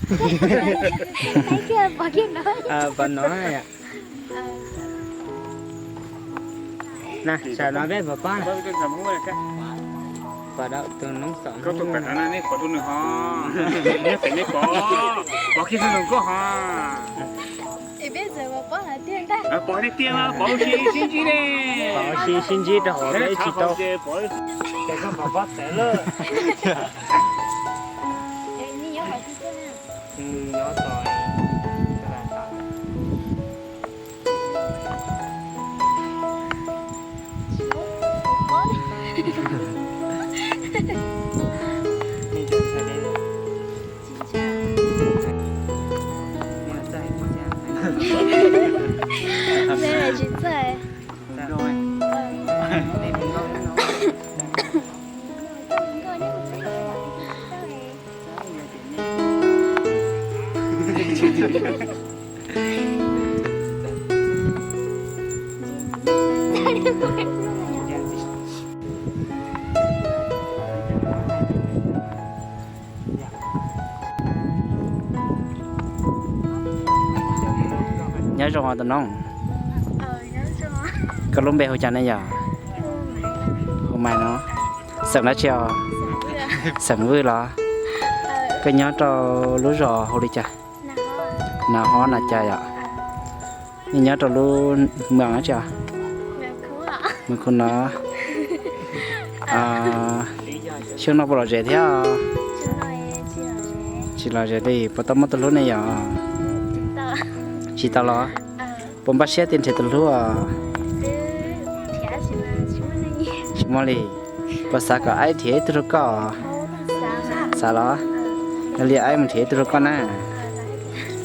Pom no, sawv no peb puas pom na? Pom tus noob xaum, pom kiag tus noob nkauj ho. Pom tiag tiag, pom ua si sib ntsib ne. Pom ua si sib ntsib rau hauv peb tsis tau. Ces koj pom pob tawv lawm. Nyob tod. Nyob zoo tus noob, koj lub npe hu cas ne yom? Hu Maiv no. Xeem dab tsi os? Xeem Vwj los? Koj nyob rau lub zos hu li cas? Nas Hob Nas Cais yom? Nej nyob rau lub mws dab tsi os? Mws Khu no. Xyoo no puas lom zem thiab? Tsis lom zem li. Puas tau muaj tus hlub ne yom? Tsis tau los? Puas npaj siab tias nrhiav tus hlub os? Tsis muaj li. Puas xav kom aib nrhiav ib tug rau koj? Xav los? Yog li aib mus nrhiav ib tug rau koj na.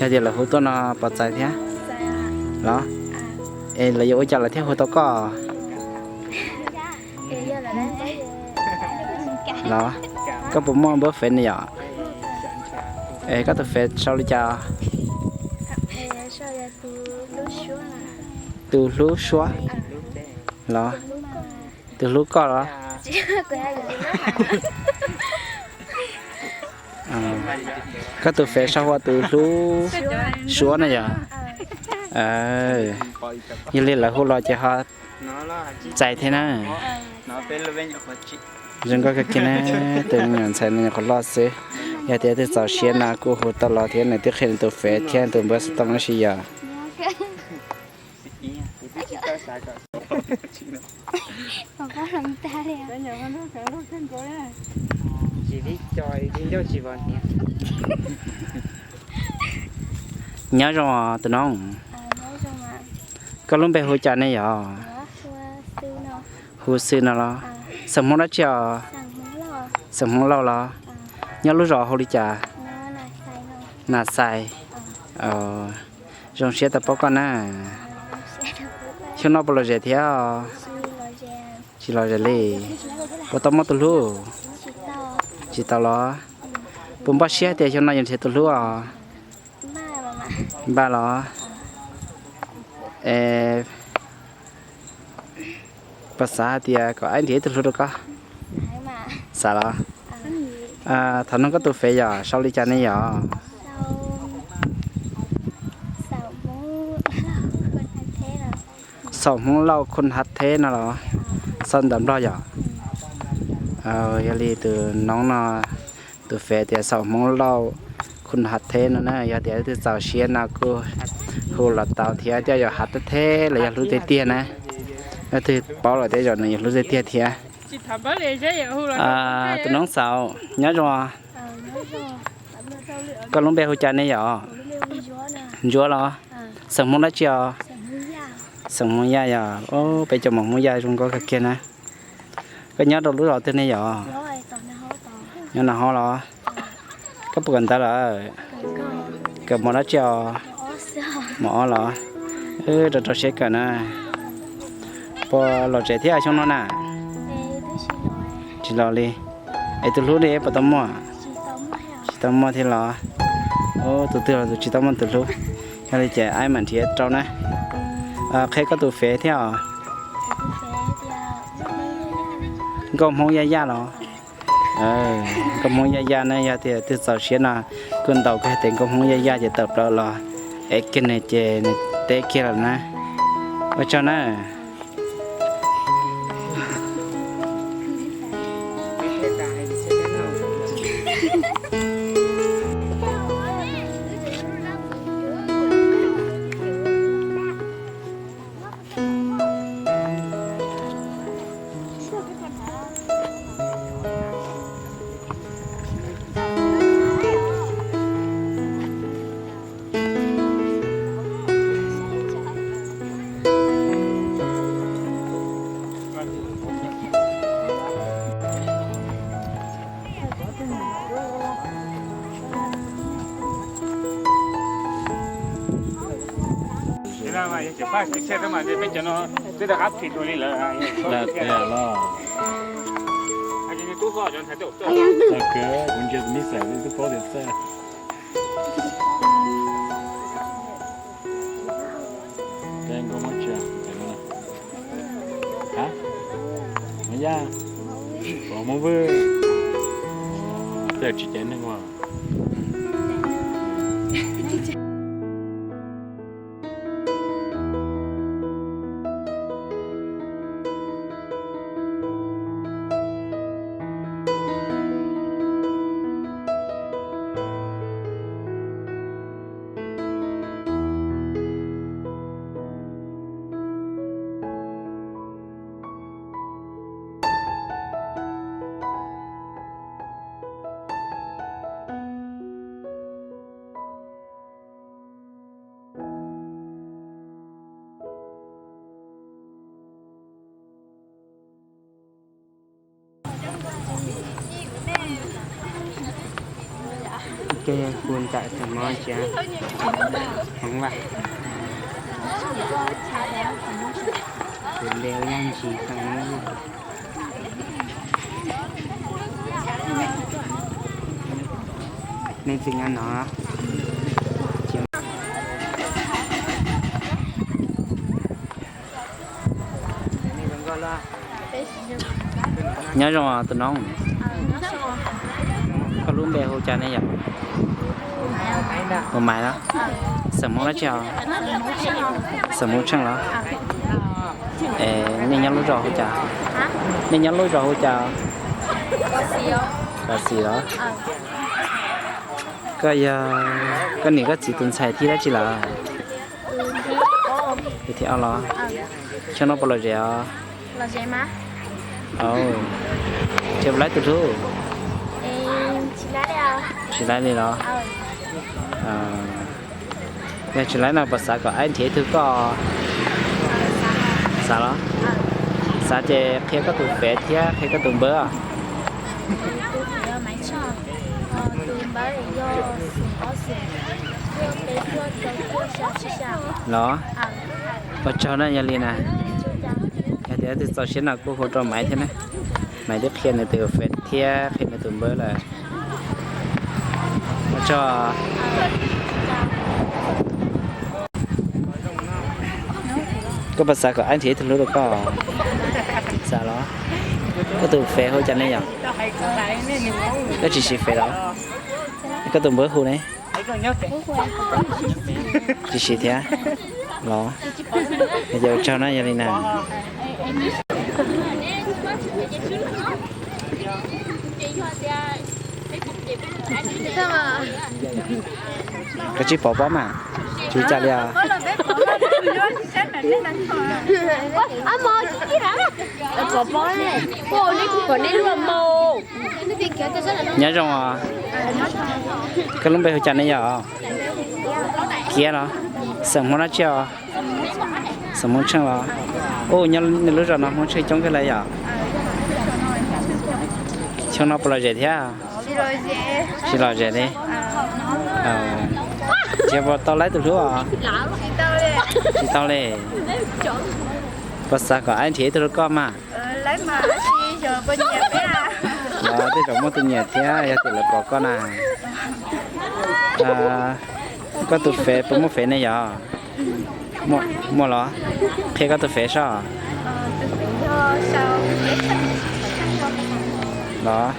Yog tias lawv hu tuaj no puas txais thiab? Los? Es lawv yuav ua cas lawv thiaj hu tau koj? Los? Koj puas muaj npawb fev ne yom? Es koj tus fev sau li cas? Tus hlub suab los? Tus hlub koj los? Koj tus fev sau hu ua tus hlub suab na yom? Yog li lawv hu los ces ho txais thiab na. Zoo nkauj kawg kiag na, tus me nyuam ntxhais no nyuam qhuav loj xwb. Yog tias twb txaus siab no kuj hu tau los thiab, nws twb qhia nws tus fev thiab tus npawb xov tooj tab sis yog Nyob zoo tus noob, koj lub npe hu cas ne yom? Hu Xwm no los? Xeem Hmoob dab tsi os? Xeem Hmoob Lauj los? Nyob lub zos hu li cas? Nas Xais. Zoo siab tau paub koj na. Xyoo no puas lom zem thiab? Tsis lom zem li. Puas tau muaj tus hlub? Tsis tau los? Puas npaj siab tias xyoo no yuav nrhiav tus hlub os? Npaj los? Es puas xav hais tias kom aib nrhiav ib tug hlub rau koj? Xav los? Thov nug koj tus fev yom, sau li cas ne yom? Xaum Hmoob Lauj Khun Hav Theb no los? Sau ntawv Nplog yom? Yog li tus noob no tus fev tias Xaum Hmoob Lauj Khun Hav Theb no na, yog tias leej twg txaus siab no kuj hu los tau thiab, coj yuav hav theb theb los yog hlub tiag tiag na. Leej twg paub lawm thiab zaum no yuav hlub tiag tiag thiab. Tus noob Xaum, nyob zoo. Koj lub npe hu cas ne yom? Ntsuab los? Xeem Hmoob dab tsi os? Xeem Hmoob Yaj yom. Peb cov Hmoob Yaj zoo nkauj kawg kiag na. Koj nyob rau lub zos twg ne yom? Nyob Nas Hob los? Koj puas kawm ntawv lawm? Kawm mos dab tsi os? Mos ob los? Rau rau siab kawm na. Puas lom zem thiab xyoo no na? Tsis los li. Es tus hlub ne puas tau muaj? Tsis tau muaj thiab los? Tus twg los tus tsis tau muaj tus hlub. Yog li ces aib mam nrhiav rau na. Qhia koj tus fev thiab os. Nkauj Hmoob Yaj Yaj los? Nkauj Hmoob Yaj Yaj na, yog tias twg txaus siab no Kuj ntaus kiag tes nkauj Hmoob yaj yaj ces tawm plaws los, es kiag nws ces nws teb kiag lawm na. Ua tsaug na. Kuv ntsia mis xais twb paub tias txawj. Nkauj Hmoob tsis, a, Hmoob Yaj, Hmoob Vwj, tej tsis caiv neeg ua. Coj yog hu ntaim tus mov cia, hmoov vaj, tus npe ua yaj ntsis tau. Nej tsis nyob no. Nyob zoo tus nob, koj lub npe hu cas ne yom? Hu Maiv los? Xeem Hmoob dab tsi os? Xeem Hmoob Tsheej los? Es nej nyob lub zos hu cas? Nej nyob lub zos hu cas? Pov Xis los? Koj yog koj niam koj txiv tus ntxhais thiab dab tsi lawm? Tus thib ob los? Xyoo no puas lom zem os? Ces puas laib tus hlub? Tsis laib li los? Yog tsis laib no puas xav kom aib nrhiav ib tug koj? Xav los? Xav ces qhia koj tus fev thiab qhia koj tus npawb. Los, ua tsaug na, yog li na. Yog tias twg txaus siab no kuj hu rau Maiv thiab na. Maiv twb qhia nws tus fev thiab qhia nws tus npawb lawm. Ua tsaug. Koj puas xav kom aib nrhiav ib tug hlub rau koj? Xav los? Koj tus fev hu cas ne yom? Koj tsis siv fev los? Koj tus npawb hu ne? Tsis siv thiab los? Ces ua tsaug na, yog li na. Koj tsis pov pob mas, tsis ua cas li os. Nyob zoo os. Koj lub npe hu cas ne yom? Kiab los? Xeem Hmoob dab tsi os? Xeem Hmoob Tsheej los? Ua, nyob nej lub zos no Hmoob Tsheej coob kawg li yom? Xyoo no puas lom zem thiab? Tsis lom zem li. Tsis puas tau laib tus hlub os? Tsis tau li. Puas xav kom aib nrhiav ib tug rau koj mas? Los tej zaum muaj tus nyiam thiab yog tias lawv pom koj na. Koj tus fev puas muaj fev ne yom? Muaj los? Qhia koj tus fev soj. Los,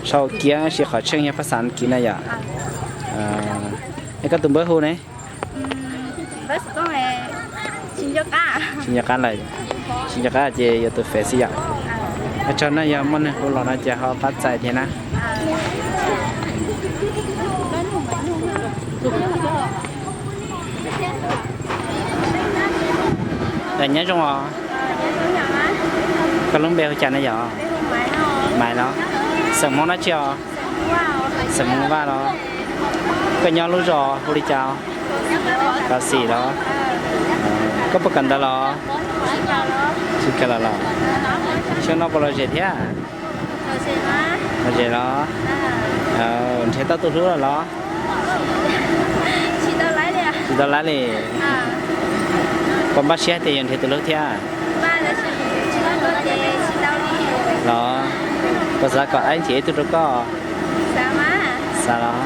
sau kiab sis qhov tsheej yog phaj xav kiv na yom? Es koj tus npawb hu ne? Tsis nco qab lawm, tsis nco qab ces yuav tus fev xwb yom. Ua tsaug na, yog muaj neeg hu los no ces ho pab txais thiab na. Nyob zoo os. Koj lub npe hu cas na yom? Maiv los? Xeem Hmoob dab tsi os? Xeem Hmoob Vaj los? Koj nyob lub zos hu li cas? Kav Xim los? Koj puas kawm ntawv los? Tsis kawm los los? Xyoo no puas lom zem thiab? Lom zem los? Nrhiav tau tus hlub lawm los? Tsis tau laib li. Puas npaj siab hais tias yuav nrhiav tus hlub thiab? Los, puas xav kom Aib nrhiav ib tug rau koj? Xav los?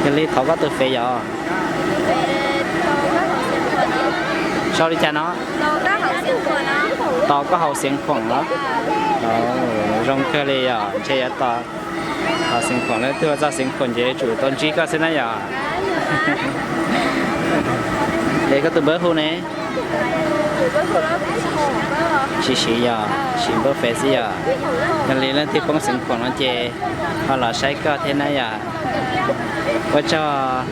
Yog li thov koj tus fev yom. Sau li cas no? Tos koj hauv Xeev Khuam los? Zoo kawg li yom, ntshe yuav tos hauv Xeev Khuam, leej twg ua txog Xeev Khuam ces yuav tsum tau ntsib koj xwb na yom. Es koj tus npawb hu ne? Tsis siv yom, siv npawb fev xwb yom. Yog li leej twg poob Xeev Khuam no ces ho los saib koj thiab na yom. Ua tsaug.